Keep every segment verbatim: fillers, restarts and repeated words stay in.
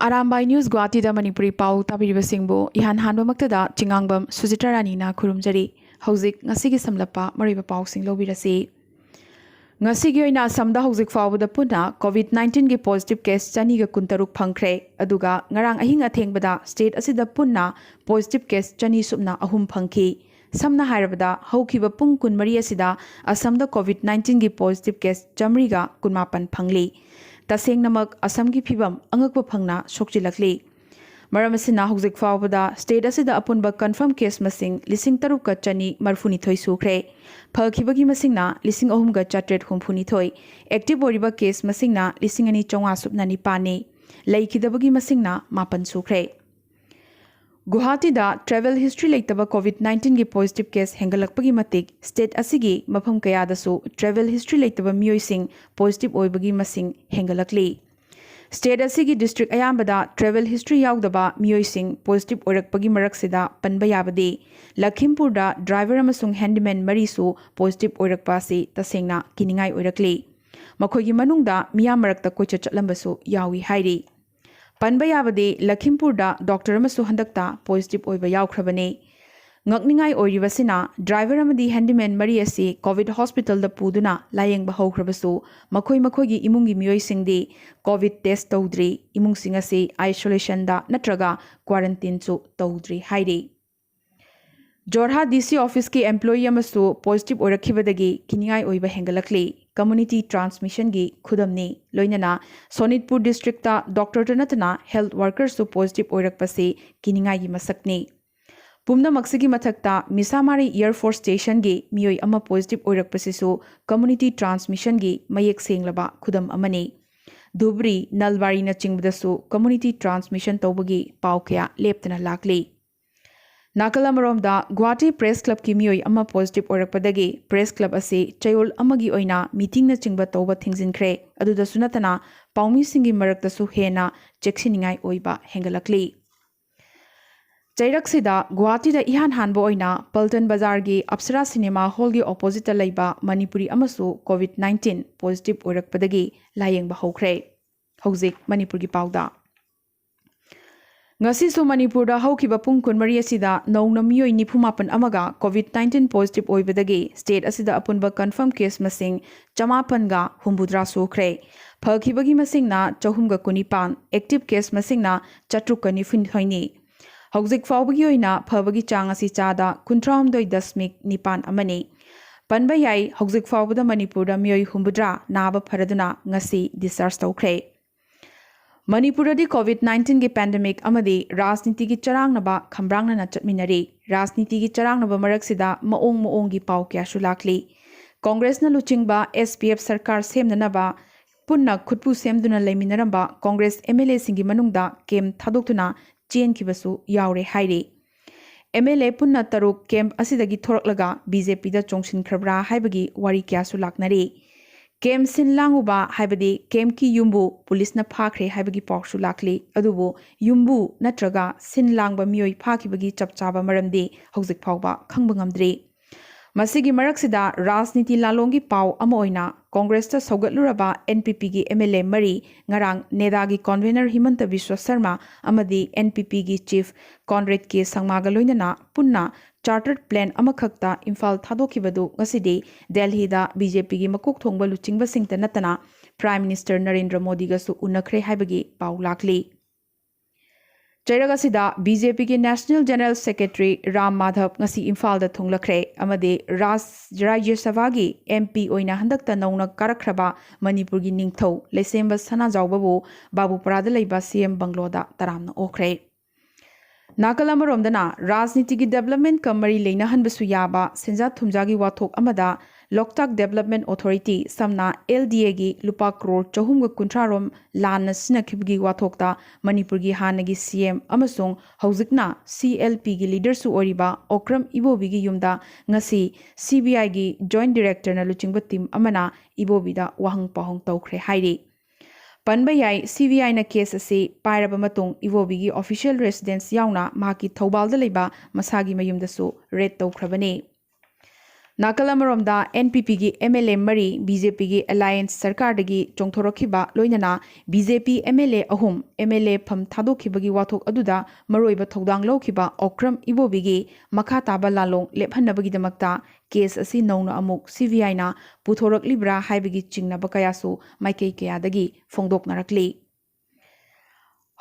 Arambai news ꯒꯨꯋꯥꯍꯥꯇꯤꯗ Manipuri ꯄꯥꯎ ꯇꯥꯕꯤꯔꯤꯕꯁꯤꯡꯕꯨ ꯏꯍꯥꯟ ꯍꯥꯟꯕꯃꯛꯇꯗ ꯆꯤꯉꯥꯡꯕꯝ ꯁꯨꯖꯤꯇꯥ ꯔꯥꯅꯤꯅ ꯈꯨꯔꯨꯝꯖꯔꯤ꯫ ꯍꯧꯖꯤꯛ ꯉꯁꯤꯒꯤ ꯁꯝꯂꯞꯄ ꯃꯔꯨꯑꯣꯏꯕ ꯄꯥꯎꯁꯤꯡ ꯂꯧꯕꯤꯔꯁꯤ꯫ ꯉꯁꯤꯒꯤ ꯑꯣꯏꯅ ꯑꯁꯥꯝꯗ ꯍꯧꯖꯤꯛ ꯐꯥꯎꯕꯗ ꯄꯨꯟꯅ ꯀꯣꯚꯤꯗ ꯅꯥꯏꯟꯇꯤꯟꯒꯤ ꯄꯣꯖꯤꯇꯤꯚ ꯀꯦꯁ ꯆꯅꯤꯒ ꯀꯨꯟꯇꯔꯨꯛ ꯐꯪꯈ꯭ꯔꯦ, ꯑꯗꯨꯒ ꯉꯔꯥꯡ ꯑꯍꯤꯡ ꯑꯊꯦꯡꯕꯗ ꯁ꯭ꯇꯦꯠ ꯑꯁꯤꯗ ꯄꯨꯟꯅ ꯄꯣꯖꯤꯇꯤꯚ ꯀꯦꯁ ꯆꯅꯤ ꯁꯨꯞꯅ ꯑꯍꯨꯝ ꯐꯪꯈꯤ꯫ ꯁꯝꯅ ꯍꯥꯏꯔꯕꯗ, ꯍꯧꯈꯤꯕ ꯄꯨꯡ ꯀꯨꯟꯃꯔꯤ ꯑꯁꯤꯗ ꯑꯁꯥꯝꯗ ꯀꯣꯚꯤꯗ ꯅꯥꯏꯟꯇꯤꯟꯒꯤ ꯄꯣꯖꯤꯇꯤꯚ ꯀꯦꯁ ꯆꯥꯃꯔꯤꯒ ꯀꯨꯟꯃꯥꯄꯟ ꯐꯪꯂꯤ꯫ ꯇꯁꯦꯡꯅꯃꯛ ꯑꯁꯥꯝꯒꯤ ꯐꯤꯕꯝ ꯑꯉꯛꯄ ꯐꯪꯅ ꯁꯣꯛꯆꯤꯜꯂꯛꯂꯤ꯫ ꯃꯔꯝ ꯑꯁꯤꯅ, ꯍꯧꯖꯤꯛ ꯐꯥꯎꯕꯗ ꯁ꯭ꯇꯦꯠ ꯑꯁꯤꯗ ꯑꯄꯨꯟꯕ ꯀꯟꯐꯥꯔꯝ ꯀꯦꯁ ꯃꯁꯤꯡ ꯂꯤꯁꯤꯡ ꯇꯔꯨꯛꯀ ꯆꯅꯤ ꯃꯔꯤꯐꯨꯅꯤꯊꯣꯏ ꯁꯨꯈ꯭ꯔꯦ꯫ ꯐꯈꯤꯕꯒꯤ ꯃꯁꯤꯡꯅ ꯂꯤꯁꯤꯡ ꯑꯍꯨꯝꯒ ꯆꯥꯇ꯭ꯔꯦꯠ ꯍꯨꯝꯐꯨꯅꯤꯊꯣꯏ, ꯑꯦꯛꯇꯤꯚ ꯑꯣꯏꯔꯤꯕ ꯀꯦꯁ ꯃꯁꯤꯡꯅ ꯂꯤꯁꯤꯡ ꯑꯅꯤ ꯆꯥꯝꯃꯉꯥ ꯁꯨꯞꯅ ꯅꯤꯄꯥꯟꯅꯤ, ꯂꯩꯈꯤꯗꯕꯒꯤ ꯃꯁꯤꯡꯅ ꯃꯥꯄꯟ ꯁꯨꯈ꯭ꯔꯦ꯫ ꯒꯨꯋꯥꯍꯥꯇꯤꯗ ꯇ꯭ꯔꯦꯚꯦꯜ ꯍꯤꯁꯇ꯭ꯔꯤ ꯂꯩꯇꯕ ꯀꯣꯚꯤꯗ ꯅꯥꯏꯟꯇꯤꯟꯒꯤ ꯄꯣꯖꯤꯇꯤꯚ ꯀꯦꯁ ꯍꯦꯟꯒꯠꯂꯛꯄꯒꯤ ꯃꯇꯤꯛ ꯁ꯭ꯇꯦꯠ ꯑꯁꯤꯒꯤ ꯃꯐꯝ ꯀꯌꯥꯗꯁꯨ ꯇ꯭ꯔꯦꯚꯦꯜ ꯍꯤꯁꯇ꯭ꯔꯤ ꯂꯩꯇꯕ ꯃꯤꯑꯣꯏꯁꯤꯡ ꯄꯣꯖꯤꯇꯤꯚ ꯑꯣꯏꯕꯒꯤ ꯃꯁꯤꯡ ꯍꯦꯟꯒꯠꯂꯛꯂꯤ꯫ ꯁ꯭ꯇꯦꯠ ꯑꯁꯤꯒꯤ ꯗꯤꯁꯇ꯭ꯔꯤꯛ ꯑꯌꯥꯝꯕꯗ ꯇ꯭ꯔꯦꯚꯦꯜ ꯍꯤꯁꯇ꯭ꯔꯤ ꯌꯥꯎꯗꯕ ꯃꯤꯑꯣꯏꯁꯤꯡ ꯄꯣꯖꯤꯇꯤꯚ ꯑꯣꯏꯔꯛꯄꯒꯤ ꯃꯔꯛꯁꯤꯗ ꯄꯟꯕ ꯌꯥꯕꯗꯤ, ꯂꯈꯤꯝꯄꯨꯔꯗ ꯗ꯭ꯔꯥꯏꯚꯔ ꯑꯃꯁꯨꯡ ꯍꯦꯟꯗꯤꯃꯦꯟ ꯃꯔꯤꯁꯨ ꯄꯣꯖꯤꯇꯤꯚ ꯑꯣꯏꯔꯛꯄ ꯑꯁꯤ ꯇꯁꯦꯡꯅ ꯀꯤꯅꯤꯡꯉꯥꯏ ꯑꯣꯏꯔꯛꯂꯤ꯫ ꯃꯈꯣꯏꯒꯤ ꯃꯅꯨꯡꯗ ꯃꯤꯌꯥꯝ ꯃꯔꯛꯇ ꯀꯣꯏꯆꯠ ꯆꯠꯂꯝꯕꯁꯨ ꯌꯥꯎꯏ ꯍꯥꯏꯔꯤ꯫ ꯄꯟꯕ ꯌꯥꯕꯗꯤ, ꯂꯈꯤꯝꯄꯨꯔꯗ ꯗꯣꯛꯇꯔ ꯑꯃꯁꯨ ꯍꯟꯗꯛꯇ ꯄꯣꯖꯤꯇꯤꯚ ꯑꯣꯏꯕ ꯌꯥꯎꯈ꯭ꯔꯕꯅꯤ꯫ ꯉꯛꯅꯤꯡꯉꯥꯏ ꯑꯣꯏꯔꯤꯕꯁꯤꯅ, ꯗ꯭ꯔꯥꯏꯚꯔ ꯑꯃꯗꯤ ꯍꯦꯟꯗꯤꯃꯦꯟ ꯃꯔꯤ ꯑꯁꯤ ꯀꯣꯚꯤꯗ ꯍꯣꯁꯄꯤꯇꯥꯜꯗ ꯄꯨꯗꯨꯅ ꯂꯥꯌꯦꯡꯕ ꯍꯧꯈ꯭ꯔꯕꯁꯨ, ꯃꯈꯣꯏ ꯃꯈꯣꯏꯒꯤ ꯏꯃꯨꯡꯒꯤ ꯃꯤꯑꯣꯏꯁꯤꯡꯗꯤ ꯀꯣꯚꯤꯗ ꯇꯦꯁ ꯇꯧꯗ꯭ꯔꯤ꯫ ꯏꯃꯨꯡꯁꯤꯡ ꯑꯁꯤ ꯑꯥꯏꯁꯣꯂꯦꯁꯟꯗ ꯅꯠꯇ꯭ꯔꯒ ꯀ꯭ꯋꯥꯔꯟꯇꯤꯟꯁꯨ ꯇꯧꯗ꯭ꯔꯤ ꯍꯥꯏꯔꯤ꯫ ꯖꯣꯔꯍꯥꯠ ꯗꯤ ꯁꯤ ꯑꯣꯐꯤꯁꯀꯤ ꯑꯦꯝꯄ꯭ꯂꯣꯌꯤ ꯑꯃꯁꯨ ꯄꯣꯖꯤꯇꯤꯚ ꯑꯣꯏꯔꯛꯈꯤꯕꯗꯒꯤ ꯀꯤꯅꯤꯡꯉꯥꯏ ꯑꯣꯏꯕ ꯍꯦꯟꯒꯠꯂꯛꯂꯤ꯫ ꯀꯝꯃ꯭ꯌꯨꯅꯤꯇꯤ ꯇ꯭ꯔꯥꯟꯁꯃꯤꯁꯟꯒꯤ ꯈꯨꯗꯝꯅꯤ꯫ ꯂꯣꯏꯅꯅ ꯁꯣꯅꯤꯠꯄꯨꯔ ꯗꯤꯁꯇ꯭ꯔꯤꯛꯇ ꯗꯣꯛꯇꯔꯇ ꯅꯠꯇꯅ ꯍꯦꯜꯊ ꯋꯥꯔꯀꯔꯁꯨ ꯄꯣꯖꯤꯇꯤꯚ ꯑꯣꯏꯔꯛꯄꯁꯤ ꯀꯤꯅꯤꯡꯉꯥꯏꯒꯤ ꯃꯁꯛꯅꯤ꯫ ꯄꯨꯝꯅꯃꯛꯁꯤꯒꯤ ꯃꯊꯛꯇ, ꯃꯤꯁꯥꯃꯥꯔꯤ ꯑꯦꯌꯔ ꯐꯣꯔꯁ ꯁ꯭ꯇꯦꯁꯟꯒꯤ ꯃꯤꯑꯣꯏ ꯑꯃ ꯄꯣꯖꯤꯇꯤꯚ ꯑꯣꯏꯔꯛꯄꯁꯤꯁꯨ ꯀꯝꯃ꯭ꯌꯨꯅꯤꯇꯤ ꯇ꯭ꯔꯥꯟꯁꯃꯤꯁꯟꯒꯤ ꯃꯌꯦꯛ ꯁꯦꯡꯂꯕ ꯈꯨꯗꯝ ꯑꯃꯅꯤ꯫ ꯙꯨꯕ꯭ꯔꯤ, ꯅꯜꯕꯥꯔꯤꯅꯆꯤꯡꯕꯗꯁꯨ ꯀꯝꯃ꯭ꯌꯨꯅꯤꯇꯤ ꯇ꯭ꯔꯥꯟꯁꯃꯤꯁꯟ ꯇꯧꯕꯒꯤ ꯄꯥꯎ ꯀꯌꯥ ꯂꯦꯞꯇꯅ ꯂꯥꯛꯂꯤ꯫ ꯅꯥꯀꯜ ꯑꯃꯔꯣꯝꯗ, ꯒꯨꯋꯥꯍꯥꯇꯤ ꯄ꯭ꯔꯦꯁ ꯀ꯭ꯂꯕꯀꯤ ꯃꯤꯑꯣꯏ ꯑꯃ ꯄꯣꯖꯤꯇꯤꯚ ꯑꯣꯏꯔꯛꯄꯗꯒꯤ ꯄ꯭ꯔꯦꯁ ꯀ꯭ꯂꯕ ꯑꯁꯤ ꯆꯌꯣꯜ ꯑꯃꯒꯤ ꯑꯣꯏꯅ ꯃꯤꯇꯤꯡꯅꯆꯤꯡꯕ ꯇꯧꯕ ꯊꯤꯡꯖꯤꯟꯈ꯭ꯔꯦ꯫ ꯑꯗꯨꯗꯁꯨ ꯅꯠꯇꯅ, ꯄꯥꯎꯃꯤꯁꯤꯡꯒꯤ ꯃꯔꯛꯇꯁꯨ ꯍꯦꯟꯅ ꯆꯦꯛꯁꯤꯟꯅꯤꯡꯉꯥꯏ ꯑꯣꯏꯕ ꯍꯦꯟꯒꯠꯂꯛꯂꯤ꯫ ꯆꯩꯔꯛꯁꯤꯗ ꯒꯨꯋꯥꯍꯥꯇꯤꯗ ꯏꯍꯥꯟ ꯍꯥꯟꯕ ꯑꯣꯏꯅ ꯄꯜꯇꯟ ꯕꯖꯥꯔꯒꯤ ꯑꯞꯁꯔꯥ ꯁꯤꯅꯦꯃꯥ ꯍꯣꯜꯒꯤ ꯑꯣꯄꯣꯖꯤꯠꯇ ꯂꯩꯕ ꯃꯅꯤꯄꯨꯔꯤ ꯑꯃꯁꯨ ꯀꯣꯚꯤꯗ ꯅꯥꯏꯟꯇꯤꯟ ꯄꯣꯖꯤꯇꯤꯚ ꯑꯣꯏꯔꯛꯄꯗꯒꯤ ꯂꯥꯌꯦꯡꯕ ꯍꯧꯈ꯭ꯔꯦ꯫ ꯍꯧꯖꯤꯛ ꯃꯅꯤꯄꯨꯔꯒꯤ ꯄꯥꯎꯗ꯫ ꯉꯁꯤꯁꯨ ꯃꯅꯤꯄꯨꯔꯗ ꯍꯧꯈꯤꯕ ꯄꯨꯡ ꯀꯨꯟꯃꯔꯤ ꯑꯁꯤꯗ ꯅꯧꯅ ꯃꯤꯑꯣꯏ ꯅꯤꯐꯨ ꯃꯥꯄꯟ ꯑꯃꯒ COVID nineteen positive ꯑꯣꯏꯕꯗꯒꯤ state ꯑꯁꯤꯗ ꯑꯄꯨꯟꯕ confirm case ꯃꯁꯤꯡ ꯆꯃꯥꯄꯟꯒ ꯍꯨꯝꯐꯨꯇꯔꯥ ꯁꯨꯈ꯭ꯔꯦ꯫ ꯐꯈꯤꯕꯒꯤ ꯃꯁꯤꯡꯅ ꯆꯍꯨꯝꯒ ꯀꯨꯟꯅꯤꯄꯥꯟ, active case ꯃꯁꯤꯡꯅ ꯆꯥꯇ꯭ꯔꯨꯛꯀ ꯅꯤꯐꯨꯅꯤꯊꯣꯏꯅꯤ꯫ ꯍꯧꯖꯤꯛ ꯐꯥꯎꯕꯒꯤ ꯑꯣꯏꯅ ꯐꯕꯒꯤ ꯆꯥꯡ ꯑꯁꯤ ꯆꯥꯗ ꯀꯨꯟꯊ꯭ꯔꯥꯍꯨꯝꯗꯣꯏ ꯗꯁꯃꯤꯛ ꯅꯤꯄꯥꯟ ꯑꯃꯅꯤ꯫ ꯄꯟꯕ ꯌꯥꯏ, ꯍꯧꯖꯤꯛ ꯐꯥꯎꯕꯗ ꯃꯅꯤꯄꯨꯔꯗ ꯃꯤꯑꯣꯏ ꯍꯨꯝꯐꯨꯇꯔꯥ ꯅꯥꯕ ꯐꯔꯗꯨꯅ ꯉꯁꯤ discharge ꯇꯧꯈ꯭ꯔꯦ꯫ ꯃꯅꯤꯄꯨꯔꯗꯗꯤ COVID nineteen ꯒꯤ pandemic ꯑꯃꯗꯤ ꯔꯥꯖꯅꯤꯇꯤꯒꯤ ꯆꯔꯥꯡꯅꯕ ꯈꯝꯕ꯭ꯔꯥꯡꯅꯅ ꯆꯠꯃꯤꯟꯅꯔꯤ꯫ ꯔꯥꯖꯅꯤꯇꯤꯒꯤ ꯆꯔꯥꯡꯅꯕ ꯃꯔꯛꯁꯤꯗ ꯃꯑꯣꯡ ꯃꯑꯣꯡꯒꯤ ꯄꯥꯎ ꯀꯌꯥꯁꯨ ꯂꯥꯛꯂꯤ꯫ ꯀꯣꯡꯒ꯭ꯔꯦꯁꯅ ꯂꯨꯆꯤꯡꯕ SPF ꯁꯔꯀꯥꯔ ꯁꯦꯝꯅꯅꯕ ꯄꯨꯟꯅ ꯈꯨꯠꯄꯨ ꯁꯦꯝꯗꯨꯅ ꯂꯩꯃꯤꯟꯅꯔꯝꯕ ꯀꯣꯡꯒ꯭ꯔꯦꯁ MLA ꯁꯤꯡꯒꯤ ꯃꯅꯨꯡꯗ camp ꯊꯥꯗꯣꯛꯇꯨꯅ ꯆꯦꯟꯈꯤꯕꯁꯨ ꯌꯥꯎꯔꯦ ꯍꯥꯏꯔꯤ꯫ MLA ꯄꯨꯟꯅ ꯇꯔꯨꯛ camp ꯑꯁꯤꯗꯒꯤ ꯊꯣꯔꯛꯂꯒ BJP ꯗ ꯆꯣꯡꯁꯤꯟꯈ꯭ꯔꯕ꯭ꯔꯥ ꯍꯥꯏꯕꯒꯤ ꯋꯥꯔꯤ ꯀꯌꯥꯁꯨ ꯂꯥꯛꯅꯔꯤ꯫ Camp ꯁꯤꯟ ꯂꯥꯡꯉꯨꯕ ꯍꯥꯏꯕꯗꯤ camp ꯀꯤ ꯌꯨꯝꯕꯨ ꯄꯨꯂꯤꯁꯅ ꯐꯥꯈ꯭ꯔꯦ ꯍꯥꯏꯕꯒꯤ ꯄꯥꯎꯁꯨ ꯂꯥꯛꯂꯤ꯫ ꯑꯗꯨꯕꯨ ꯌꯨꯝꯕꯨ ꯅꯠꯇ꯭ꯔꯒ ꯁꯤꯟ ꯂꯥꯡꯕ ꯃꯤꯑꯣꯏ ꯐꯥꯈꯤꯕꯒꯤ ꯆꯞ ꯆꯥꯕ ꯃꯔꯝꯗꯤ ꯍꯧꯖꯤꯛ ꯐꯥꯎꯕ ꯈꯪꯕ ꯉꯝꯗ꯭ꯔꯤ꯫ ꯃꯁꯤꯒꯤ ꯃꯔꯛꯁꯤꯗ ꯔꯥꯖꯅꯤꯇꯤ ꯂꯥꯂꯣꯡꯒꯤ ꯄꯥꯎ ꯑꯃ ꯑꯣꯏꯅ ꯀꯣꯡꯒ꯭ꯔꯦꯁꯇ ꯁꯧꯒꯠꯂꯨꯔꯕ NPP ꯒꯤ MLA ꯃꯔꯤ ꯉꯔꯥꯡ NEDA ꯒꯤ convener ꯍꯤꯃꯟꯇ ꯕꯤꯁ꯭ꯋ ꯁꯔꯃ ꯑꯃꯗꯤ NPP ꯒꯤ chief ꯀꯣꯟꯔꯦꯗ ꯀꯦ ꯁꯪꯃꯥꯒ ꯂꯣꯏꯅꯅ ꯄꯨꯟꯅ chartered plane ꯑꯃꯈꯛꯇ ꯏꯝꯐꯥꯜ ꯊꯥꯗꯣꯛꯈꯤꯕꯗꯨ ꯉꯁꯤꯗꯤ ꯗꯦꯜꯍꯤꯗ BJP ꯒꯤ ꯃꯀꯣꯛ ꯊꯣꯡꯕ ꯂꯨꯆꯤꯡꯕꯁꯤꯡꯇ ꯅꯠꯇꯅ Prime Minister ꯅꯔꯦꯟꯗ꯭ꯔ ꯃꯣꯗꯤꯒꯁꯨ ꯎꯅꯈ꯭ꯔꯦ ꯍꯥꯏꯕꯒꯤ ꯄꯥꯎ ꯂꯥꯛꯂꯤ꯫ ꯆꯩꯔꯛ ꯑꯁꯤꯗ BJP ꯒꯤ National General Secretary Ram Madhab ꯉꯁꯤ ꯏꯝꯐꯥꯜꯗ ꯊꯨꯡꯂꯈ꯭ꯔꯦ ꯑꯃꯗꯤ ꯔꯥꯖ-, ꯔꯥꯖ꯭ꯌ ꯁꯚꯥꯒꯤ MP ꯑꯣꯏꯅ ꯍꯟꯗꯛꯇ ꯅꯧꯅ ꯀꯥꯔꯛꯈ꯭ꯔꯕ ꯃꯅꯤꯄꯨꯔꯒꯤ ꯅꯤꯡꯊꯧ ꯂꯩꯁꯦꯝꯕ ꯁꯅꯥꯖꯥꯎꯕꯕꯨ ꯕꯥꯕꯨꯄꯥꯔꯥꯗ ꯂꯩꯕ CM ꯕꯪꯒ꯭ꯂꯣꯗ ꯇꯔꯥꯝꯅ ꯑꯣꯛꯈ꯭ꯔꯦ꯫ ꯅꯥꯀꯜ ꯑꯃꯔꯣꯝꯗꯅ ꯔꯥꯖꯅꯤꯇꯤꯒꯤ development ꯀ ꯃꯔꯤ ꯂꯩꯅꯍꯟꯕꯁꯨ ꯌꯥꯕ ꯁꯦꯟꯖꯥ ꯊꯨꯝꯖꯥꯒꯤ ꯋꯥꯊꯣꯛ ꯑꯃꯗ ꯂꯣꯛꯇꯥꯛ Development Authority, ꯁꯝꯅ LDA ꯒꯤ ꯂꯨꯄꯥ ꯀ꯭ꯔꯣꯔ ꯆꯍꯨꯝꯒ ꯀꯨꯟꯊ꯭ꯔꯥ ꯔꯣꯝ ꯂꯥꯟꯅ ꯁꯤꯖꯤꯟꯅꯈꯤꯕꯒꯤ ꯋꯥꯊꯣꯛꯇ ꯃꯅꯤꯄꯨꯔꯒꯤ ꯍꯥꯟꯅꯒꯤ CM ꯑꯃꯁꯨꯡ ꯍꯧꯖꯤꯛꯅ CLP ꯒꯤ leader ꯁꯨ ꯑꯣꯏꯔꯤꯕ ꯑꯣꯀ꯭ꯔꯝ ꯏꯕꯣꯕꯤꯒꯤ ꯌꯨꯝꯗ ꯉꯁꯤ CBI ꯒꯤ Joint Director ꯅ ꯂꯨꯆꯤꯡꯕ team ꯑꯃꯅ ꯏꯕꯣꯕꯤꯗ ꯋꯥꯍꯪ ꯄꯥꯎꯍꯪ ꯇꯧꯈ꯭ꯔꯦ ꯍꯥꯏꯔꯤ꯫ ꯄꯟꯕ ꯌꯥꯏ, CBI ꯅ case ꯑꯁꯤ ꯄꯥꯏꯔꯕ ꯃꯇꯨꯡ ꯏꯕꯣꯕꯤꯒꯤ official residence ꯌꯥꯎꯅ ꯃꯍꯥꯛꯀꯤ ꯊꯧꯕꯥꯜꯗ ꯂꯩꯕ ꯃꯁꯥꯒꯤ ꯃꯌꯨꯝꯗꯁꯨ raid ꯇꯧꯈ꯭ꯔꯕꯅꯤ꯫ ꯅꯥꯀꯜ ꯑꯃꯔꯣꯝꯗ, NPPꯒꯤ MLA ꯃꯔꯤ BJPꯒꯤ alliance ꯁꯔꯀꯥꯔꯗꯒꯤ ꯆꯣꯡꯊꯣꯔꯛꯈꯤꯕ, ꯂꯣꯏꯅꯅ BJP MLA ꯑꯍꯨꯝ MLA ꯐꯝ ꯊꯥꯗꯣꯛꯈꯤꯕꯒꯤ ꯋꯥꯊꯣꯛ ꯑꯗꯨꯗ ꯃꯔꯨꯑꯣꯏꯕ ꯊꯧꯗꯥꯡ ꯂꯧꯈꯤꯕ ꯑꯣꯀ꯭ꯔꯝ ꯏꯕꯣꯕꯤꯒꯤ ꯃꯈꯥ ꯇꯥꯕ ꯂꯥꯂꯣꯡ ꯂꯦꯞꯍꯟꯅꯕꯒꯤꯗꯃꯛꯇ case ꯑꯁꯤ ꯅꯧꯅ ꯑꯃꯨꯛ CBIꯅ ꯄꯨꯊꯣꯔꯛꯂꯤꯕ꯭ꯔꯥ ꯍꯥꯏꯕꯒꯤ ꯆꯤꯡꯅꯕ ꯀꯌꯥꯁꯨ ꯃꯥꯏꯀꯩ ꯀꯌꯥꯗꯒꯤ ꯐꯣꯡꯗꯣꯛꯅꯔꯛꯂꯤ꯫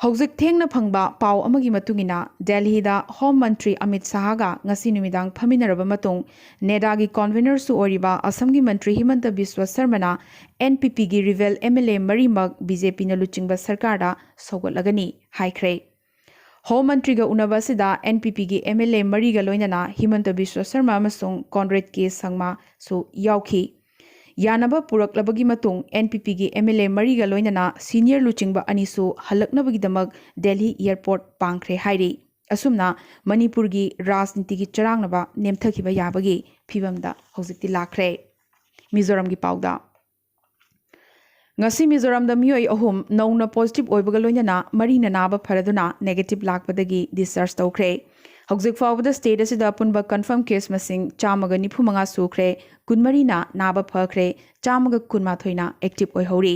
ꯍꯧꯖꯤꯛ ꯊꯦꯡꯅ ꯐꯪꯕ ꯄꯥꯎ ꯑꯃꯒꯤ ꯃꯇꯨꯡ ꯏꯟꯅ, ꯗꯦꯜꯍꯤꯗ ꯍꯣꯝ ꯃꯟꯇ꯭ꯔꯤ ꯑꯃꯤꯠ ꯁꯥꯍꯒ ꯉꯁꯤ ꯅꯨꯃꯤꯗꯥꯡ ꯐꯝꯃꯤꯟꯅꯔꯕ ꯃꯇꯨꯡ, ꯅꯦꯗꯥꯒꯤ convenerꯁꯨ ꯑꯣꯏꯔꯤꯕ ꯑꯁꯝꯒꯤ ꯃꯟꯇ꯭ꯔꯤ ꯍꯤꯃꯟꯇ ꯕꯤꯁ꯭ꯋ ꯁꯔꯃꯅ NPPꯒꯤ rival MLA ꯃꯔꯤꯃꯛ BJPꯅ ꯂꯨꯆꯤꯡꯕ ꯁꯔꯀꯥꯔꯗ ꯁꯧꯒꯠꯂꯒꯅꯤ ꯍꯥꯏꯈ꯭ꯔꯦ꯫ ꯍꯣꯝ ꯃꯟꯇ꯭ꯔꯤꯒ ꯎꯅꯕ ꯑꯁꯤꯗ NPPꯒꯤ MLA ꯃꯔꯤꯒ ꯂꯣꯏꯅꯅ ꯍꯤꯃꯟꯇ ꯕꯤꯁ꯭ꯋ ꯁꯔꯃ ꯑꯃꯁꯨꯡ ꯀꯣꯟꯔꯦꯗ ꯀꯦ ꯁꯪꯃꯥꯁꯨ ꯌꯥꯎꯈꯤ꯫ ꯌꯥꯅꯕ ꯄꯨꯔꯛꯂꯕꯒꯤ ꯃꯇꯨꯡ, NPPꯒꯤ MLA ꯃꯔꯤꯒ ꯂꯣꯏꯅꯅ senior ꯂꯨꯆꯤꯡꯕ ꯑꯅꯤꯁꯨ ꯍꯜꯂꯛꯅꯕꯒꯤꯗꯃꯛ ꯗꯦꯜꯍꯤ airport ꯄꯥꯡꯈ꯭ꯔꯦ ꯍꯥꯏꯔꯤ꯫ ꯑꯁꯨꯝꯅ ꯃꯅꯤꯄꯨꯔꯒꯤ ꯔꯥꯖꯅꯤꯇꯤꯒꯤ ꯆꯔꯥꯡꯅꯕ ꯅꯦꯝꯊꯈꯤꯕ ꯌꯥꯕꯒꯤ ꯐꯤꯕꯝꯗ ꯍꯧꯖꯤꯛꯇꯤ ꯂꯥꯛꯈ꯭ꯔꯦ꯫ ꯃꯤꯖꯣꯔꯥꯝꯒꯤ ꯄꯥꯎꯗ꯫ ꯉꯁꯤ ꯃꯤꯖꯣꯔꯥꯝꯗ ꯃꯤꯑꯣꯏ ꯑꯍꯨꯝ ꯅꯧꯅ positive ꯑꯣꯏꯕꯒ ꯂꯣꯏꯅꯅ ꯃꯔꯤꯅ ꯅꯥꯕ ꯐꯔꯗꯨꯅ negative ꯂꯥꯛꯄꯗꯒꯤ discharge ꯇꯧꯈ꯭ꯔꯦ꯫ ꯍꯧꯖꯤꯛ ꯐꯥꯎꯕꯗ state ꯑꯁꯤꯗ ꯑꯄꯨꯟꯕ confirm case ꯃꯁꯤꯡ ꯆꯥꯝꯃꯒ ꯅꯤꯐꯨ ꯃꯉꯥ ꯁꯨꯈ꯭ꯔꯦ, ꯀꯨꯟꯃꯔꯤꯅ ꯅꯥꯕ ꯐꯈ꯭ꯔꯦ, ꯆꯥꯝꯃꯒ ꯀꯨꯟꯃꯥꯊꯣꯏꯅ active ꯑꯣꯏꯍꯧꯔꯤ꯫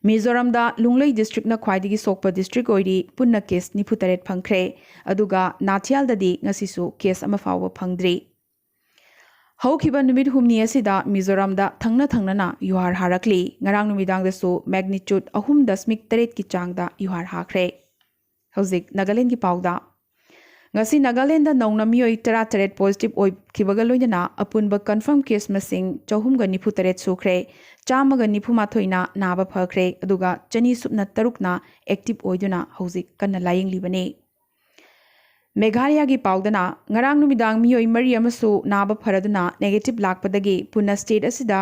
ꯃꯤꯖꯣꯔꯥꯝꯗ ꯂꯨꯡꯂꯩ districtꯅ ꯈ꯭ꯋꯥꯏꯗꯒꯤ ꯁꯣꯛꯄ district ꯑꯣꯏꯔꯤ, ꯄꯨꯟꯅ case ꯅꯤꯐꯨ ꯇꯔꯦꯠ ꯐꯪꯈ꯭ꯔꯦ꯫ ꯑꯗꯨꯒ ꯅꯥꯊꯤꯌꯥꯜꯗꯗꯤ ꯉꯁꯤꯁꯨ case ꯑꯃ ꯐꯥꯎꯕ ꯐꯪꯗ꯭ꯔꯤ꯫ ꯍꯧꯈꯤꯕ ꯅꯨꯃꯤꯠ ꯍꯨꯝꯅꯤ ꯑꯁꯤꯗ ꯃꯤꯖꯣꯔꯥꯝꯗ ꯊꯪꯅ ꯊꯪꯅꯅ ꯌꯨꯍꯥꯔ ꯍꯥꯔꯛꯂꯤ꯫ ꯉꯔꯥꯡ ꯅꯨꯃꯤꯗꯥꯡꯗꯁꯨ magnitude ꯑꯍꯨꯝ ꯗꯁꯃꯤꯛ ꯇꯔꯦꯠꯀꯤ ꯆꯥꯡꯗ ꯌꯨꯍꯥꯔ ꯍꯥꯈ꯭ꯔꯦ꯫ ꯍꯧꯖꯤꯛ ꯅꯥꯒꯥꯂꯦꯟꯗꯒꯤ ꯄꯥꯎꯗ꯫ ꯉꯁꯤ ꯅꯥꯒꯥꯂꯦꯟꯗ ꯅꯧꯅ ꯃꯤꯑꯣꯏ ꯇꯔꯥꯇꯔꯦꯠ positive ꯑꯣꯏꯈꯤꯕꯒ ꯂꯣꯏꯅꯅ ꯑꯄꯨꯟꯕ confirm case ꯃꯁꯤꯡ ꯆꯍꯨꯝꯒ ꯅꯤꯐꯨ ꯇꯔꯦꯠ ꯁꯨꯈ꯭ꯔꯦ꯫ ꯆꯥꯝꯃꯒ ꯅꯤꯐꯨ ꯃꯥꯊꯣꯏꯅ ꯅꯥꯕ ꯐꯈ꯭ꯔꯦ, ꯑꯗꯨꯒ ꯆꯅꯤ ꯁꯨꯞꯅ ꯇꯔꯨꯛꯅ active ꯑꯣꯏꯗꯨꯅ ꯍꯧꯖꯤꯛ ꯀꯟꯅ ꯂꯥꯌꯦꯡꯂꯤꯕꯅꯤ꯫ ꯃꯦꯘꯥꯂꯌꯥꯒꯤ ꯄꯥꯎꯗꯅ, ꯉꯔꯥꯡ ꯅꯨꯃꯤꯗꯥꯡ ꯃꯤꯑꯣꯏ ꯃꯔꯤ ꯑꯃꯁꯨ ꯅꯥꯕ ꯐꯔꯗꯨꯅ negative ꯂꯥꯛꯄꯗꯒꯤ ꯄꯨꯟꯅ state ꯑꯁꯤꯗ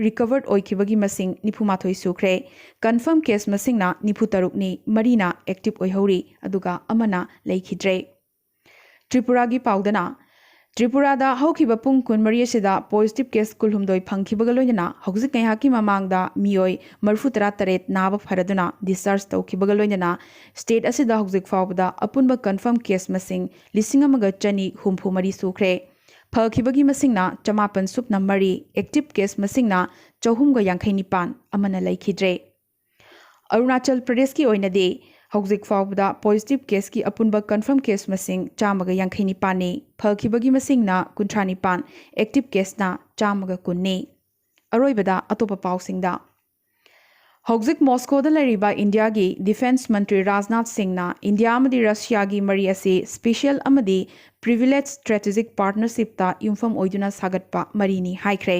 recovered ꯑꯣꯏꯈꯤꯕꯒꯤ ꯃꯁꯤꯡ ꯅꯤꯐꯨ ꯃꯥꯊꯣꯏ ꯁꯨꯈ꯭ꯔꯦ꯫ Confirm case ꯃꯁꯤꯡꯅ ꯅꯤꯐꯨ ꯇꯔꯨꯛꯅꯤ, ꯃꯔꯤꯅ active ꯑꯣꯏꯍꯧꯔꯤ, ꯑꯗꯨꯒ ꯑꯃꯅ ꯂꯩꯈꯤꯗ꯭ꯔꯦ꯫ ꯇ꯭ꯔꯤꯄꯨꯔꯥꯒꯤ ꯄꯥꯎꯗꯅ, ꯇ꯭ꯔꯤꯄꯨꯔꯥꯗ ꯍꯧꯈꯤꯕ ꯄꯨꯡ ꯀꯨꯟꯃꯔꯤ ꯑꯁꯤꯗ positive case ꯀꯨꯟꯍꯨꯝꯗꯣꯏ ꯐꯪꯈꯤꯕꯒ ꯂꯣꯏꯅꯅ ꯍꯧꯖꯤꯛ ꯉꯥꯏꯍꯥꯛꯀꯤ ꯃꯃꯥꯡꯗ ꯃꯤꯑꯣꯏ ꯃꯔꯤꯐꯨ ꯇꯔꯥ ꯇꯔꯦꯠ ꯅꯥꯕ ꯐꯔꯗꯨꯅ discharge ꯇꯧꯈꯤꯕꯒ ꯂꯣꯏꯅꯅ state ꯑꯁꯤꯗ ꯍꯧꯖꯤꯛ ꯐꯥꯎꯕꯗ ꯑꯄꯨꯟꯕ confirm case ꯃꯁꯤꯡ ꯂꯤꯁꯤꯡ ꯑꯃꯒ ꯆꯅꯤ ꯍꯨꯝꯐꯨ ꯃꯔꯤ ꯁꯨꯈ꯭ꯔꯦ꯫ ꯐꯈꯤꯕꯒꯤ ꯃꯁꯤꯡꯅ ꯆꯃꯥꯄꯟ ꯁꯨꯞꯅ ꯃꯔꯤ, ꯑꯦꯛꯇꯤꯚ ꯀꯦꯁ ꯃꯁꯤꯡꯅ ꯆꯍꯨꯝꯒ ꯌꯥꯡꯈꯩ ꯅꯤꯄꯥꯟ, ꯑꯃꯅ ꯂꯩꯈꯤꯗ꯭ꯔꯦ꯫ ꯑꯔꯨꯅꯥꯆꯜ ꯄ꯭ꯔꯗꯦꯁꯀꯤ ꯑꯣꯏꯅꯗꯤ ꯍꯧꯖꯤꯛ ꯐꯥꯎꯕꯗ ꯄꯣꯖꯤꯇꯤꯚ ꯀꯦꯁꯀꯤ ꯑꯄꯨꯟꯕ ꯀꯟꯐꯔꯝ ꯀꯦꯁ ꯃꯁꯤꯡ ꯆꯥꯝꯃꯒ ꯌꯥꯡꯈꯩ ꯅꯤꯄꯥꯟꯅꯤ, ꯐꯈꯤꯕꯒꯤ ꯃꯁꯤꯡꯅ ꯀꯨꯟꯊ꯭ꯔꯥ ꯅꯤꯄꯥꯟ, ꯑꯦꯛꯇꯤꯚ ꯀꯦꯁꯅ ꯆꯥꯝꯃꯒ ꯀꯨꯟꯅꯤ꯫ ꯑꯔꯣꯏꯕꯗ ꯑꯇꯣꯞꯄ ꯄꯥꯎꯁꯤꯡꯗ꯫ ꯍꯧꯖꯤꯛ ꯃꯣꯁꯀꯣꯗ ꯂꯩꯔꯤꯕ ꯏꯟꯗꯤꯌꯥꯒꯤ ꯗꯤꯐꯦꯟꯁ ꯃꯟꯇ꯭ꯔꯤ ꯔꯥꯖꯅꯥꯊ ꯁꯤꯡꯅ ꯏꯟꯗꯤꯌꯥ ꯑꯃꯗꯤ ꯔꯁꯤꯌꯥꯒꯤ ꯃꯔꯤ ꯑꯁꯤ ꯁ꯭ꯄꯦꯁꯤꯌꯦꯜ ꯑꯃꯗꯤ ꯄ꯭ꯔꯤꯚꯤꯂꯦꯖ ꯁ꯭ꯇ꯭ꯔꯦꯇꯦꯖꯤꯛ ꯄꯥꯔꯠꯅꯔꯁꯤꯞꯇ ꯌꯨꯝꯐꯝ ꯑꯣꯏꯗꯨꯅ ꯁꯥꯒꯠꯄ ꯃꯔꯤꯅꯤ ꯍꯥꯏꯈ꯭ꯔꯦ꯫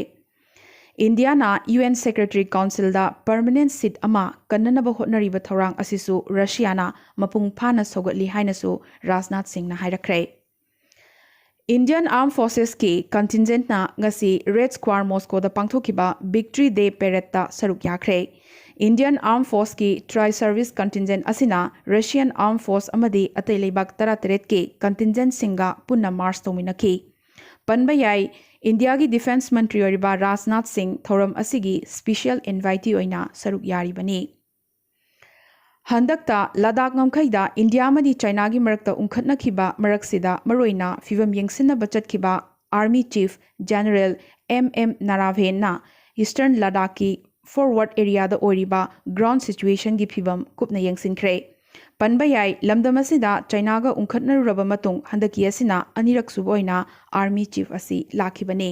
ꯏꯟꯗꯤꯌꯥꯅ ꯌꯨ ꯑꯦꯟ ꯁꯦꯀ꯭ꯔꯦꯇꯔꯤ ꯀꯥꯎꯟꯁꯤꯜꯗ ꯄꯔꯃꯅꯦꯟꯠ ꯁꯤꯠ ꯑꯃ ꯀꯟꯅꯅꯕ ꯍꯣꯠꯅꯔꯤꯕ ꯊꯧꯔꯥꯡ ꯑꯁꯤꯁꯨ ꯔꯁꯤꯌꯥꯅ ꯃꯄꯨꯡ ꯐꯥꯅ ꯁꯧꯒꯠꯂꯤ ꯍꯥꯏꯅꯁꯨ ꯔꯥꯖꯅꯥꯊ ꯁꯤꯡꯅ ꯍꯥꯏꯔꯛꯈ꯭ꯔꯦ꯫ ꯏꯟꯗꯤꯌꯟ ꯑꯥꯔꯝ ꯐꯣꯔꯁꯦꯁꯀꯤ ꯀꯟꯇꯤꯟꯖꯦꯟꯠꯅ ꯉꯁꯤ ꯔꯦꯗ ꯁ꯭ꯀ꯭ꯋꯥꯔ ꯃꯣꯁꯀꯣꯗ ꯄꯥꯡꯊꯣꯛꯈꯤꯕ ꯚꯤꯛꯇ꯭ꯔꯤ ꯗꯦ ꯄꯦꯔꯦꯗꯇ ꯁꯔꯨꯛ ꯌꯥꯈ꯭ꯔꯦ꯫ ꯏꯟꯗꯤꯌꯟ ꯑꯥꯔꯝ ꯐꯣꯔꯁꯀꯤ ꯇ꯭ꯔꯥꯏ ꯁꯔꯚꯤꯁ ꯀꯟꯇꯤꯟꯖꯦꯟꯠ ꯑꯁꯤꯅ ꯔꯁꯤꯌꯟ ꯑꯥꯔꯝ ꯐꯣꯔꯁ ꯑꯃꯗꯤ ꯑꯇꯩ ꯂꯩꯕꯥꯛ ꯇꯔꯥꯇꯔꯦꯠꯀꯤ ꯀꯟꯇꯤꯟꯖꯦꯟꯠꯁꯤꯡꯒ ꯄꯨꯟꯅ ꯃꯥꯔꯆ ꯇꯧꯃꯤꯟꯅꯈꯤ꯫ ꯄꯟꯕ ꯌꯥꯏ, ꯏꯟꯗꯤꯌꯥꯒꯤ ꯗꯤꯐꯦꯟꯁ ꯃꯟꯇ꯭ꯔꯤ ꯑꯣꯏꯔꯤꯕ ꯔꯥꯖꯅꯥꯊ ꯁꯤꯡ ꯊꯧꯔꯝ ꯑꯁꯤꯒꯤ ꯁ꯭ꯄꯦꯁꯤꯌꯦꯜ ꯏꯟꯚꯥꯏꯇꯤ ꯑꯣꯏꯅ ꯁꯔꯨꯛ ꯌꯥꯔꯤꯕꯅꯤ꯫ ꯍꯟꯗꯛꯇ ꯂꯗꯥꯈ ꯉꯝꯈꯩꯗ ꯏꯟꯗꯤꯌꯥ ꯑꯃꯗꯤ ꯆꯥꯏꯅꯥꯒꯤ ꯃꯔꯛꯇ ꯎꯪꯈꯠꯅꯈꯤꯕ ꯃꯔꯛꯁꯤꯗ ꯃꯔꯨꯑꯣꯏꯅ ꯐꯤꯚꯝ ꯌꯦꯡꯁꯤꯟꯅꯕ ꯆꯠꯈꯤꯕ army chief general M M ꯅꯥꯔꯥꯚꯦꯟꯅ ꯏꯁꯇꯔꯟ ꯂꯗꯥꯈꯀꯤ ꯐꯣꯔꯋꯥꯔꯗ ꯑꯦꯔꯤꯌꯥꯗ ꯑꯣꯏꯔꯤꯕ ꯒ꯭ꯔꯥꯎꯟ ꯁꯤꯆꯨꯋꯦꯁꯟꯒꯤ ꯐꯤꯚꯝ ꯀꯨꯞꯅ ꯌꯦꯡꯁꯤꯟꯈ꯭ꯔꯦ꯫ ꯄꯟꯕ ꯌꯥꯏ, ꯂꯝꯗꯝ ꯑꯁꯤꯗ ꯆꯥꯏꯅꯥꯒ ꯎꯪꯈꯠꯅꯔꯨꯔꯕ ꯃꯇꯨꯡ ꯍꯟꯗꯛꯀꯤ ꯑꯁꯤꯅ ꯑꯅꯤꯔꯛ ꯁꯨꯕ ꯑꯣꯏꯅ ꯑꯥꯔꯃꯤ ꯆꯤꯐ ꯑꯁꯤ ꯂꯥꯛꯈꯤꯕꯅꯤ꯫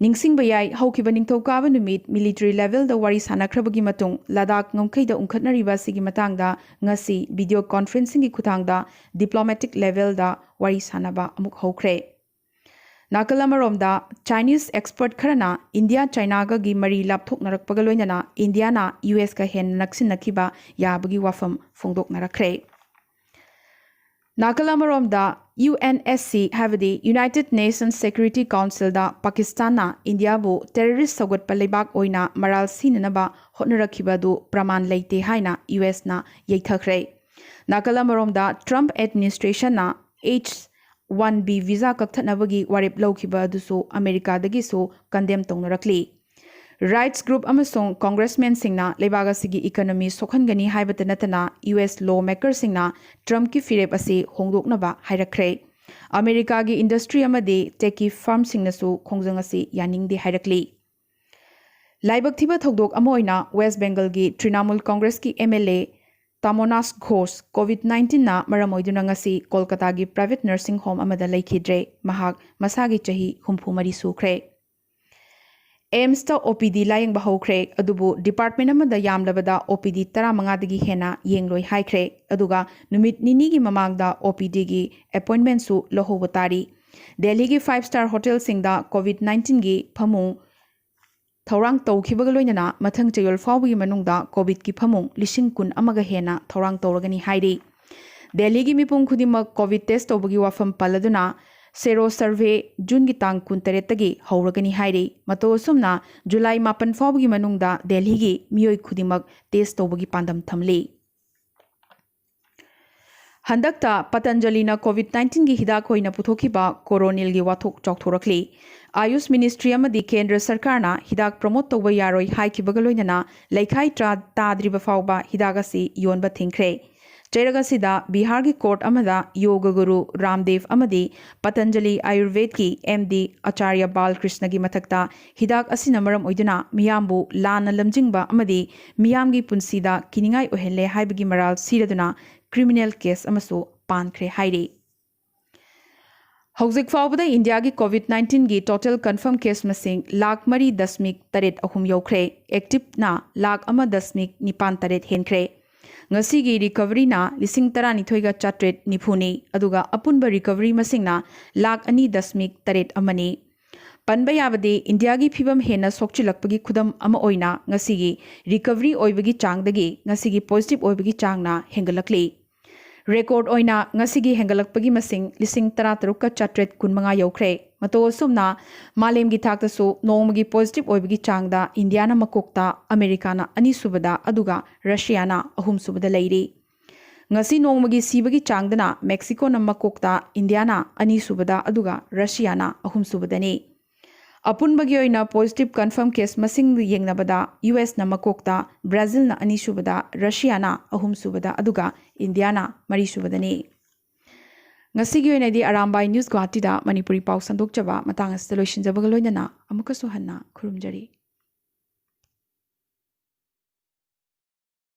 ꯅꯤꯡꯁꯤꯡꯕ ꯌꯥꯏ, ꯍꯧꯈꯤꯕ ꯅꯤꯡꯊꯧꯀꯥꯕ ꯅꯨꯃꯤꯠ ꯃꯤꯂꯤꯇꯔꯤ ꯂꯦꯚꯦꯜꯗ ꯋꯥꯔꯤ ꯁꯥꯟꯅꯈ꯭ꯔꯕꯒꯤ ꯃꯇꯨꯡ ꯂꯗꯥꯈ ꯉꯝꯈꯩꯗ ꯎꯪꯈꯠꯅꯔꯤꯕ ꯑꯁꯤꯒꯤ ꯃꯇꯥꯡꯗ ꯉꯁꯤ ꯚꯤꯗꯤꯑꯣ ꯀꯣꯟꯐꯔꯦꯟꯁꯤꯡꯒꯤ ꯈꯨꯠꯊꯥꯡꯗ ꯗꯤꯄ꯭ꯂꯣꯃꯦꯇꯤꯛ ꯂꯦꯚꯦꯜꯗ ꯋꯥꯔꯤ ꯁꯥꯟꯅꯕ ꯑꯃꯨꯛ ꯍꯧꯈ꯭ꯔꯦ꯫ ꯅꯥꯀꯜ ꯑꯃꯔꯣꯝꯗ, ꯆꯥꯏꯅꯤꯁ ꯑꯦꯛꯁꯄꯔꯠ ꯈꯔꯅ ꯏꯟꯗꯤꯌꯥ ꯆꯥꯏꯅꯥꯒꯒꯤ ꯃꯔꯤ ꯂꯥꯞꯊꯣꯛꯅꯔꯛꯄꯒ ꯂꯣꯏꯅꯅ ꯏꯟꯗꯤꯌꯥꯅ ꯌꯨ ꯑꯦꯁꯀ ꯍꯦꯟꯅ ꯅꯛꯁꯤꯟꯅꯈꯤꯕ ꯌꯥꯕꯒꯤ ꯋꯥꯐꯝ ꯐꯣꯡꯗꯣꯛꯅꯔꯛꯈ꯭ꯔꯦ꯫ ꯅꯥꯀꯜ ꯑꯃꯔꯣꯝꯗ, ꯌꯨ ꯑꯦꯟ ꯑꯦꯁ ꯁꯤ, ꯍꯥꯏꯕꯗꯤ ꯌꯨꯅꯥꯏꯇꯦꯗ ꯅꯦꯁꯟꯁ ꯁꯦꯀ꯭ꯌꯨꯔꯤꯇꯤ ꯀꯥꯎꯟꯁꯤꯜꯗ ꯄꯥꯀꯤꯁꯇꯥꯟꯅ ꯏꯟꯗꯤꯌꯥꯕꯨ ꯇꯦꯔꯣꯔꯤꯁ ꯁꯧꯒꯠꯄ ꯂꯩꯕꯥꯛ ꯑꯣꯏꯅ ꯃꯔꯥꯜ ꯁꯤꯅꯅꯕ ꯍꯣꯠꯅꯔꯛꯈꯤꯕ ꯑꯗꯨ ꯄ꯭ꯔꯃꯥꯟ ꯂꯩꯇꯦ ꯍꯥꯏꯅ ꯌꯨ ꯑꯦꯁꯅ ꯌꯩꯊꯈ꯭ꯔꯦ꯫ ꯅꯥꯀꯜ ꯑꯃꯔꯣꯝꯗ, ꯇ꯭ꯔꯝꯞ ꯑꯦꯗꯃꯤꯅꯤꯁꯇ꯭ꯔꯦꯁꯟꯅ ꯑꯩꯆ ꯋꯥꯟ ꯕꯤ ꯚꯤꯖꯥ ꯀꯛꯊꯠꯅꯕꯒꯤ ꯋꯥꯔꯦꯞ ꯂꯧꯈꯤꯕ ꯑꯗꯨꯁꯨ ꯑꯃꯦꯔꯤꯀꯥꯗꯒꯤꯁꯨ ꯀꯟꯗꯦꯝ ꯇꯧꯅꯔꯛꯂꯤ꯫ ꯔꯥꯏꯠꯁ ꯒ꯭ꯔꯨꯞ ꯑꯃꯁꯨꯡ ꯀꯣꯡꯒ꯭ꯔꯦꯁꯃꯦꯟꯁꯤꯡꯅ ꯂꯩꯕꯥꯛ ꯑꯁꯤꯒꯤ ꯏꯀꯣꯅꯣꯃꯤ ꯁꯣꯛꯍꯟꯒꯅꯤ ꯍꯥꯏꯕꯇ ꯅꯠꯇꯅ ꯌꯨ ꯑꯦꯁ ꯂꯣ ꯃꯦꯀꯔꯁꯤꯡꯅ ꯇ꯭ꯔꯝꯞꯀꯤ ꯐꯤꯔꯦꯞ ꯑꯁꯤ ꯍꯣꯡꯗꯣꯛꯅꯕ ꯍꯥꯏꯔꯛꯈ꯭ꯔꯦ꯫ ꯑꯃꯦꯔꯤꯀꯥꯒꯤ ꯏꯟꯗꯁꯇ꯭ꯔꯤ ꯑꯃꯗꯤ ꯇꯦꯛꯀꯤ ꯐꯥꯔꯝꯁꯤꯡꯅꯁꯨ ꯈꯣꯡꯖꯪ ꯑꯁꯤ ꯌꯥꯅꯤꯡꯗꯦ ꯍꯥꯏꯔꯛꯂꯤ꯫ ꯂꯥꯏꯕꯛ ꯊꯤꯕ ꯊꯧꯗꯣꯛ ꯑꯃ ꯑꯣꯏꯅ ꯋꯦꯁ ꯕꯦꯡꯒꯜꯒꯤ ꯇ꯭ꯔꯤꯅꯥꯃꯨꯜ ꯀꯣꯡꯒ꯭ꯔꯦꯁꯀꯤ M L A Tamonash Ghosh covid ꯅꯥꯏꯟꯇꯤꯟꯅ ꯃꯔꯝ ꯑꯣꯏꯗꯨꯅ ꯉꯁꯤ ꯀꯣꯜꯀꯇꯥꯒꯤ ꯄ꯭ꯔꯥꯏꯚꯦꯠ ꯅꯔꯁꯤꯡ ꯍꯣꯝ ꯑꯃꯗ ꯂꯩꯈꯤꯗ꯭ꯔꯦ꯫ ꯃꯍꯥꯛ ꯃꯁꯥꯒꯤ ꯆꯍꯤ ꯍꯨꯝꯐꯨ ꯃꯔꯤ ꯁꯨꯈ꯭ꯔꯦ꯫ ꯑꯦꯝꯁꯇ ꯑꯣ ꯄꯤ ꯗꯤ ꯂꯥꯌꯦꯡꯕ ꯍꯧꯈ꯭ꯔꯦ, ꯑꯗꯨꯕꯨ ꯗꯤꯄꯥꯔꯠꯃꯦꯟ ꯑꯃꯗ ꯌꯥꯝꯂꯕꯗ ꯑꯣ ꯄꯤ ꯗꯤ ꯇꯔꯥꯃꯉꯥꯗꯒꯤ ꯍꯦꯟꯅ ꯌꯦꯡꯂꯣꯏ ꯍꯥꯏꯈ꯭ꯔꯦ꯫ ꯑꯗꯨꯒ ꯅꯨꯃꯤꯠ ꯅꯤꯅꯤꯒꯤ ꯃꯃꯥꯡꯗ ꯑꯣ ꯄꯤ ꯗꯤꯒꯤ ꯑꯦꯄꯣꯏꯟꯃꯦꯟꯁꯨ ꯂꯧꯍꯧꯕ ꯇꯥꯔꯤ꯫ ꯗꯦꯜꯍꯤꯒꯤ ꯐꯥꯏꯚ ꯁ꯭ꯇꯥꯔ ꯍꯣꯇꯦꯜꯁꯤꯡꯗ ꯀꯣꯚꯤꯗ ꯅꯥꯏꯟꯇꯤꯟꯒꯤ ꯐꯃꯨꯡ ꯊꯧꯔꯥꯡ ꯇꯧꯈꯤꯕꯒ ꯂꯣꯏꯅꯅ ꯃꯊꯪ ꯆꯌꯣꯜ ꯐꯥꯎꯕꯒꯤ ꯃꯅꯨꯡꯗ ꯀꯣꯚꯤꯗꯀꯤ ꯐꯃꯨꯡ ꯂꯤꯁꯤꯡ ꯀꯨꯟ ꯑꯃꯒ ꯍꯦꯟꯅ ꯊꯧꯔꯥꯡ ꯇꯧꯔꯒꯅꯤ ꯍꯥꯏꯔꯤ꯫ ꯗꯦꯜꯍꯤꯒꯤ ꯃꯤꯄꯨꯝ ꯈꯨꯗꯤꯡꯃꯛ ꯀꯣꯚꯤꯗ ꯇꯦꯁ ꯇꯧꯕꯒꯤ ꯋꯥꯐꯝ ꯄꯜꯂꯗꯨꯅ ꯁꯦꯔꯣ ꯁꯔꯚꯦ ꯖꯨꯟꯒꯤ ꯇꯥꯡ ꯀꯨꯟꯇꯔꯦꯠꯇꯒꯤ ꯍꯧꯔꯒꯅꯤ ꯍꯥꯏꯔꯤ꯫ ꯃꯇꯧ ꯑꯁꯨꯝꯅ ꯖꯨꯂꯥꯏ ꯃꯥꯄꯟ ꯐꯥꯎꯕꯒꯤ ꯃꯅꯨꯡꯗ ꯗꯦꯜꯍꯤꯒꯤ ꯃꯤꯑꯣꯏ ꯈꯨꯗꯤꯡꯃꯛ ꯇꯦꯁ ꯇꯧꯕꯒꯤ ꯄꯥꯟꯗꯝ ꯊꯝꯂꯤ꯫ ꯍꯟꯗꯛꯇ ꯄꯇꯟꯖꯂꯤꯅ ꯀꯣꯚꯤꯗ ꯅꯥꯏꯟꯇꯤꯟꯒꯤ ꯍꯤꯗꯥꯛ ꯑꯣꯏꯅ ꯄꯨꯊꯣꯛꯈꯤꯕ ꯀꯣꯔꯣꯅꯤꯜꯒꯤ ꯋꯥꯊꯣꯛ ꯆꯥꯎꯊꯣꯔꯛꯂꯤ꯫ ꯑꯥꯌꯨꯁ ꯃꯤꯅꯤꯁꯇ꯭ꯔꯤ ꯑꯃꯗꯤ ꯀꯦꯟꯗ꯭ꯔ ꯁꯔꯀꯥꯔꯅ ꯍꯤꯗꯥꯛ ꯄ꯭ꯔꯃꯣꯠ ꯇꯧꯕ ꯌꯥꯔꯣꯏ ꯍꯥꯏꯈꯤꯕꯒ ꯂꯣꯏꯅꯅ ꯂꯩꯈꯥꯏ ꯇꯔꯥ ꯇꯥꯗ꯭ꯔꯤꯕ ꯐꯥꯎꯕ ꯍꯤꯗꯥꯛ ꯑꯁꯤ ꯌꯣꯟꯕ ꯊꯤꯡꯈ꯭ꯔꯦ꯫ ꯆꯩꯔꯛ ꯑꯁꯤꯗ ꯕꯤꯍꯥꯔꯒꯤ ꯀꯣꯔꯠ ꯑꯃꯗ ꯌꯣꯒ ꯒꯨꯔꯨ ꯔꯥꯝꯗꯦꯕ ꯑꯃꯗꯤ ꯄꯇꯟꯖꯂꯤ ꯑꯥꯌꯨꯔꯚꯦꯗꯀꯤ ꯑꯦꯝ ꯗꯤ ꯑꯆꯥꯔꯌ ꯕꯥꯜꯀ꯭ꯔꯤꯁꯅꯒꯤ ꯃꯊꯛꯇ ꯍꯤꯗꯥꯛ ꯑꯁꯤꯅ ꯃꯔꯝ ꯑꯣꯏꯗꯨꯅ ꯃꯤꯌꯥꯝꯕꯨ ꯂꯥꯟꯅ ꯂꯝꯖꯤꯡꯕ ꯑꯃꯗꯤ ꯃꯤꯌꯥꯝꯒꯤ ꯄꯨꯟꯁꯤꯗ ꯀꯤꯅꯤꯡꯉꯥꯏ ꯑꯣꯏꯍꯜꯂꯦ ꯍꯥꯏꯕꯒꯤ ꯃꯔꯥꯜ ꯁꯤꯔꯗꯨꯅ ꯀ꯭ꯔꯤꯃꯤꯅꯦꯜ ꯀꯦꯁ ꯑꯃꯁꯨ ꯄꯥꯟꯈ꯭ꯔꯦ ꯍꯥꯏꯔꯤ꯫ ꯍꯧꯖꯤꯛ ꯐꯥꯎꯕꯗ ꯏꯟꯗꯤꯌꯥꯒꯤ ꯀꯣꯚꯤꯗ ꯅꯥꯏꯟꯇꯤꯟꯒꯤ ꯇꯣꯇꯦꯜ ꯀꯟꯐꯔꯝ ꯀꯦꯁ ꯃꯁꯤꯡ ꯂꯥꯈ ꯃꯔꯤ ꯗꯁꯃꯤꯛ ꯇꯔꯦꯠ ꯑꯍꯨꯝ ꯌꯧꯈ꯭ꯔꯦ꯫ ꯑꯦꯛꯇꯤꯚꯅ ꯂꯥꯈ ꯑꯃ ꯗꯁꯃꯤꯛ ꯅꯤꯄꯥꯟ ꯇꯔꯦꯠ ꯍꯦꯟꯈ꯭ꯔꯦ꯫ ꯉꯁꯤꯒꯤ ꯔꯤꯀꯚꯔꯤꯅ ꯂꯤꯁꯤꯡ ꯇꯔꯥꯅꯤꯊꯣꯏꯒ ꯆꯥꯇ꯭ꯔꯦꯠ ꯅꯤꯐꯨꯅꯤ, ꯑꯗꯨꯒ ꯑꯄꯨꯟꯕ ꯔꯤꯀꯚꯔꯤ ꯃꯁꯤꯡꯅ ꯂꯥꯈ ꯑꯅꯤ ꯗꯁꯃꯤꯛ ꯇꯔꯦꯠ ꯑꯃꯅꯤ꯫ ꯄꯟꯕ ꯌꯥꯕꯗꯤ, ꯏꯟꯗꯤꯌꯥꯒꯤ ꯐꯤꯚꯝ ꯍꯦꯟꯅ ꯁꯣꯛꯆꯤꯜꯂꯛꯄꯒꯤ ꯈꯨꯗꯝ ꯑꯃ ꯑꯣꯏꯅ ꯉꯁꯤꯒꯤ ꯔꯤꯀꯚꯔꯤ ꯑꯣꯏꯕꯒꯤ ꯆꯥꯡꯗꯒꯤ ꯉꯁꯤꯒꯤ ꯄꯣꯖꯤꯇꯤꯚ ꯑꯣꯏꯕꯒꯤ ꯆꯥꯡꯅ ꯍꯦꯟꯒꯠꯂꯛꯂꯤ꯫ ꯔꯦꯀꯣꯔꯗ ꯑꯣꯏꯅ ꯉꯁꯤꯒꯤ ꯍꯦꯟꯒꯠꯂꯛꯄꯒꯤ ꯃꯁꯤꯡ ꯂꯤꯁꯤꯡ ꯇꯔꯥꯇꯔꯨꯛꯀ ꯆꯥꯇ꯭ꯔꯦꯠ ꯀꯨꯟꯃꯉꯥ ꯌꯧꯈ꯭ꯔꯦ꯫ ꯃꯇꯧ ꯑꯁꯨꯝꯅ ꯃꯥꯂꯦꯝꯒꯤ ꯊꯥꯛꯇꯁꯨ ꯅꯣꯡꯃꯒꯤ ꯄꯣꯖꯤꯇꯤꯚ ꯑꯣꯏꯕꯒꯤ ꯆꯥꯡꯗ ꯏꯟꯗꯤꯌꯥꯅ ꯃꯀꯣꯛꯇ, ꯑꯃꯦꯔꯤꯀꯥꯅ ꯑꯅꯤꯁꯨꯕꯗ, ꯑꯗꯨꯒ ꯔꯁꯤꯌꯥꯅ ꯑꯍꯨꯝꯁꯨꯕꯗ ꯂꯩꯔꯤ꯫ ꯉꯁꯤ ꯅꯣꯡꯃꯒꯤ ꯁꯤꯕꯒꯤ ꯆꯥꯡꯗꯅ ꯃꯦꯛꯁꯤꯀꯣꯅ ꯃꯀꯣꯛꯇ, ꯏꯟꯗꯤꯌꯥꯅ ꯑꯅꯤꯁꯨꯕꯗ, ꯑꯗꯨꯒ ꯔꯁꯤꯌꯥꯅ ꯑꯍꯨꯝꯁꯨꯕꯗꯅꯤ꯫ ꯑꯄꯨꯟꯕꯒꯤ ꯑꯣꯏꯅ ꯄꯣꯖꯤꯇꯤꯚ ꯀꯟꯐꯔꯝ ꯀꯦꯁ ꯃꯁꯤꯡ ꯌꯦꯡꯅꯕꯗ ꯌꯨ ꯑꯦꯁꯅ ꯃꯀꯣꯛꯇ, ꯕ꯭ꯔꯥꯖꯤꯜꯅ ꯑꯅꯤꯁꯨꯕꯗ, ꯔꯁꯤꯌꯥꯅ ꯑꯍꯨꯝꯁꯨꯕꯗ, ꯑꯗꯨꯒ ꯏꯟꯗꯤꯌꯥꯅ ꯃꯔꯤꯁꯨꯕꯗꯅꯤ꯫ ꯉꯁꯤꯒꯤ ꯑꯣꯏꯅꯗꯤ ꯑꯔꯥꯝꯕꯥꯏ ꯅ꯭ꯌꯨꯁ ꯒꯨꯋꯥꯍꯥꯇꯤꯗ ꯃꯅꯤꯄꯨꯔꯤ ꯄꯥꯎ ꯁꯟꯗꯣꯛꯆꯕ ꯃꯇꯥꯡ ꯑꯁꯤꯗ ꯂꯣꯏꯁꯤꯟꯖꯕꯒ ꯂꯣꯏꯅꯅ ꯑꯃꯨꯛꯀꯁꯨ ꯍꯟꯅ ꯈꯨꯔꯨꯝꯖꯔꯤ꯫